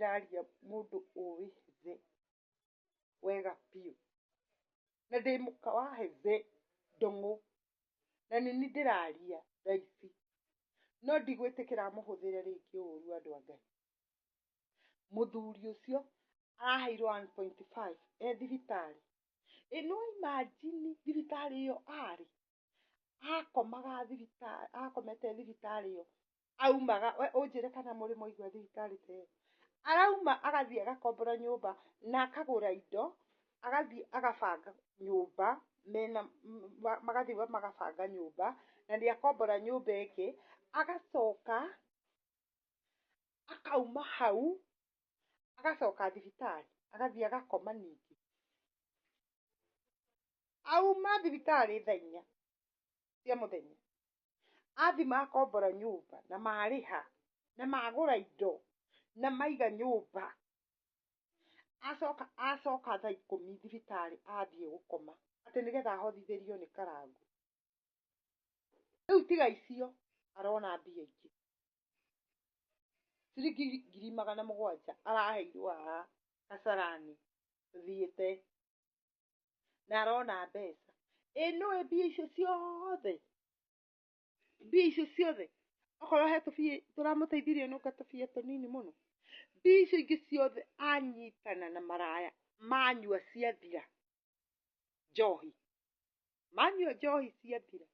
ndĩraria mũndũ ũĩ Heze wega biũ, na ndĩ mũka wa Heze Ndung'u, na nĩniĩ ndĩraria thaa ici, no ndigwĩtĩkĩra amũhũthĩre rĩngĩ ũru andũ a Ngai. Mũthuri ũcio araheirwo 1.5 e thibitarĩ. Ĩ no imagine thibitarĩ ĩyo arĩ, akomaga thibitarĩ, akomete thibitarĩ ĩyo, aumaga, we ũnjĩre kana mũrĩ mwaigua thibitarĩ ta ĩyo, arauma agathiĩ agakombora nyũmba na akagũra indo, agathiĩ agabanga nyũmba mena, magathiĩ magabanga nyũmba, na nĩ akombora nyũmba ĩngĩ, agacoka akauma hau, agacoka thibitarĩ, agathiĩ agakoma ningĩ. Auma thibitarĩ thaa inya cia mũthenya, athiĩ makombora nyũmba na marĩha na magũra indo na maiga nyũmba, acoka acoka thaa ikũmi thibitarĩ athiĩ gũkoma atĩ nĩgetha ahothithĩrio nĩ Karangũ. Rĩu tiga icio arona mbia ingĩ ciringi 700,000 araheirwo haha Kasarani tũthiĩte na arona mbeca. Ĩ nĩũĩ mbia icio ciothe, mbia icio ciothe okorwo he tũbia tũramũteithirie nonga tũbia tũnini mũno, mbia icio ingĩ ciothe anyitana na maraya manyua ciathira njohi, manyua njohi ciathira.